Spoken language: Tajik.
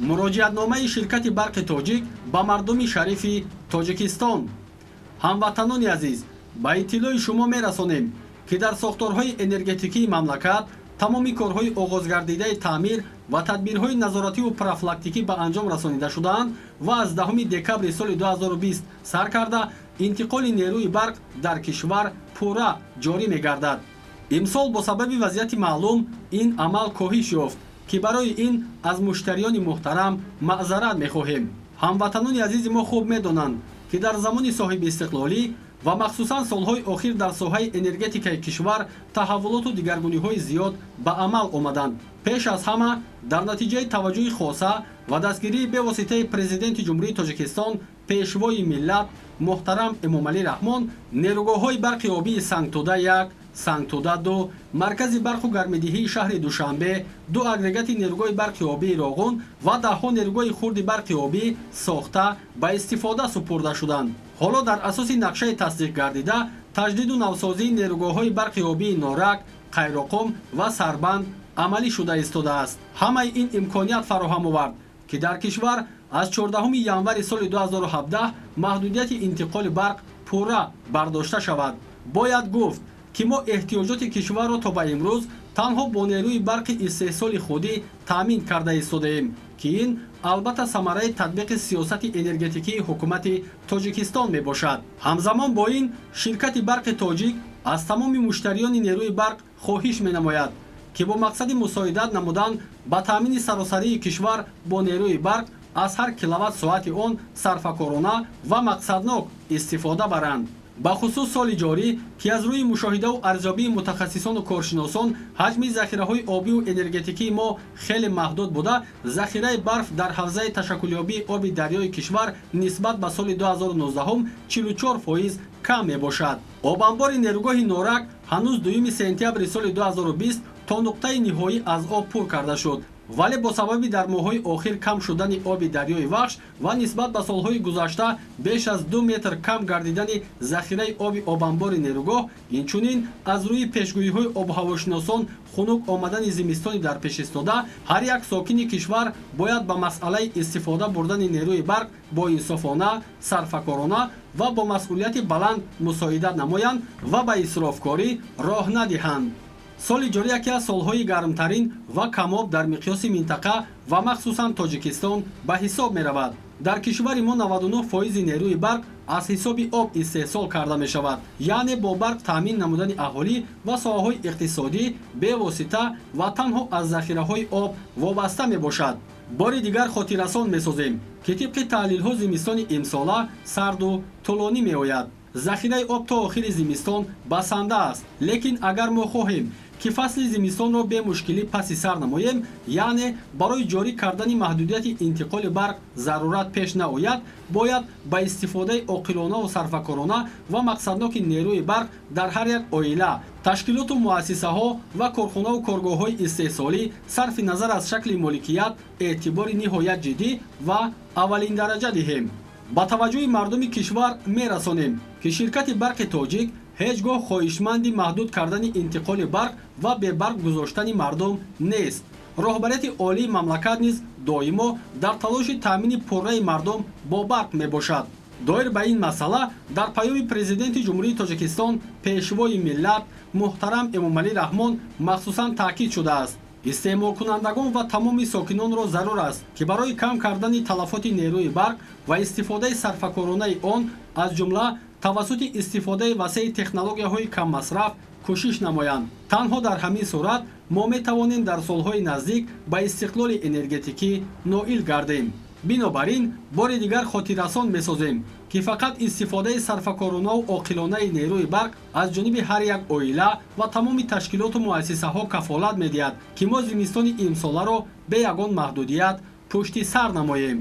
Муроҷиатномаи ширкати «Барқи Тоҷик» ба мардуми шарифи Тоҷикистон. Ҳамватанони азиз, ба иттилои шумо мерасонем, ки дар сохторҳои энергетикии мамлакат тамоми корҳои оғозгардидаи таъмир ва тадбирҳои назоративу профилактикӣ ба анҷом расонида шудаанд ва аз 10 декабри соли 2020 сар карда интиқоли нерӯи барқ дар кишвар пурра ҷорӣ мегардад. Имсол бо сабаби вазъияти маълум ин амал коҳиш ёфт, ки барои ин аз муштариёни муҳтарам маъзарат мехоҳем. Ҳамватанони азизи мо хуб медонанд, ки дар замони соҳибистиқлолӣ ва махсусан солҳои охир дар соҳаи энергетикаи кишвар таҳаввулоту дигаргуниҳои зиёд ба амал омаданд. Пеш аз ҳама, дар натиҷаи таваҷҷӯҳи хоса ва дастгирии бевоситаи Президенти Ҷумҳурии Тоҷикистон, Пешвои миллат муҳтарам Эмомалӣ Раҳмон, нерӯгоҳҳои барқи обии Сангтуда 1, Сангтуда 2, маркази барқу гармидиҳии шаҳри Душанбе, ду агрегати нерӯгоҳи барқи обии Роғун ва даҳҳо нерӯгоҳи хурди барқи обӣ сохта, ба истифода супурда шуданд. Ҳоло дар асоси нақшаи тасдиқ гардида таҷдиду навсозии нерӯгоҳҳои барқи обии Норак, Қайроқум ва Сарбанд амалӣ шуда истодааст. Ҳамаи ин имконият фароҳам овард, ки дар кишвар аз 14 январи соли 2017 маҳдудияти интиқоли барқ пурра бардошта шавад. Бояд гуфт, ки мо эҳтиёҷоти кишварро то ба имрӯз танҳо бо нерӯи барқи истеҳсоли худӣ таъмин карда истодаем, ки ин албатта самараи татбиқи сиёсати энергетикии ҳукумати Тоҷикистон мебошад. Ҳамзамон бо ин, ширкати «Барқи Тоҷик» аз тамоми муштариёни нерӯи барқ хоҳиш менамояд, ки бо мақсади мусоидат намудан ба таъмини саросарии кишвар бо нерӯи барқ аз ҳар киловатт соати он сарфакорона ва мақсаднок истифода баранд. Бахусус соли ҷорӣ, ки аз рӯи мушоҳидаву арзёбии мутахассисону коршиносон ҳаҷми захираҳои обиву энергетикии мо хеле маҳдуд буда, захираи барф дар ҳавзаи ташаккулёбии оби дарёи кишвар нисбат ба соли 2019 44% кам мебошад. Обанбори нерӯгоҳи Норак ҳанӯз 2 сентябри соли 2020 то нуқтаи ниҳоӣ аз об пур карда шуд, вале бо сабаби дар моҳҳои охир кам шудани оби дарёи Вахш ва нисбат ба солҳои гузашта беш аз 2 метр кам гардидани захираи оби обанбори нерӯгоҳ, инчунин аз рӯи пешгӯиҳои обҳавошиносон хунук омадани зимистони дар пеш истода, ҳар як сокини кишвар бояд ба масъалаи истифода бурдани нерӯи барқ боинсофона, сарфакорона ва бо масъулияти баланд мусоидат намоянд ва ба исрофкорӣ роҳ надиҳанд. Соли ҷорӣ яке аз солҳои гармтарин ва камоб дар миқёси минтақа ва махсусан Тоҷикистон ба ҳисоб меравад. Дар кишвари мо 99 фоизи нерӯи барқ аз ҳисоби об истеҳсол карда мешавад, яъне бо барқ таъмин намудани аҳолӣ ва соҳаҳои иқтисодӣ бевосита ва танҳо аз захираҳои об вобаста мебошад. Бори дигар хотиррасон месозем, ки тибқи таҳлилҳо зимистони имсола сарду тӯлонӣ меояд. Захираи об то охири зимистон басанда аст, лекин агар мо хоҳем, ки фасли зимистонро бемушкилӣ паси сар намоем, яъне барои ҷорӣ кардани маҳдудияти интиқоли барқ зарурат пеш наояд, бояд ба истифодаи оқилонаву сарфакорона ва мақсадноки нерӯи барқ дар ҳар як оила, ташкилоту муассисаҳо ва корхонаву коргоҳҳои истеҳсолӣ, сарфи назар аз шакли моликият, эътибори ниҳоят ҷиддӣ ва аввалиндараҷа диҳем. Ба таваҷҷӯҳи мардуми кишвар мерасонем, ки ширкати «Барқи Тоҷик» ҳеҷ гоҳ хоҳишманди маҳдуд кардани интиқоли барқ ва бебарқ гузоштани мардум нест. Роҳбарияти олии мамлакат низ доимо дар талоши таъмини пурраи мардум бо барқ мебошад. Доир ба ин масъала дар паёми Президенти Ҷумҳурии Тоҷикистон, Пешвои миллат муҳтарам Эмомалӣ Раҳмон махсусан таъкид шудааст: истеъмолкунандагон ва тамоми сокинонро зарур аст, ки барои кам кардани талафоти нерӯи барқ ва истифодаи сарфакоронаи он, аз ҷумла тавассути истифодаи васеи технологияҳои каммасраф, кӯшиш намоянд. Танҳо дар ҳамин сурат мо метавонем дар солҳои наздик ба истиқлоли энергетикӣ ноил гардем. Бинобар ин, бори дигар хотиррасон месозем, ки фақат истифодаи сарфакоронаву оқилонаи нерӯи барқ аз ҷониби ҳар як оила ва тамоми ташкилоту муассисаҳо кафолат медиҳад, ки мо зимистони имсоларо бе ягон маҳдудият пушти сар намоем.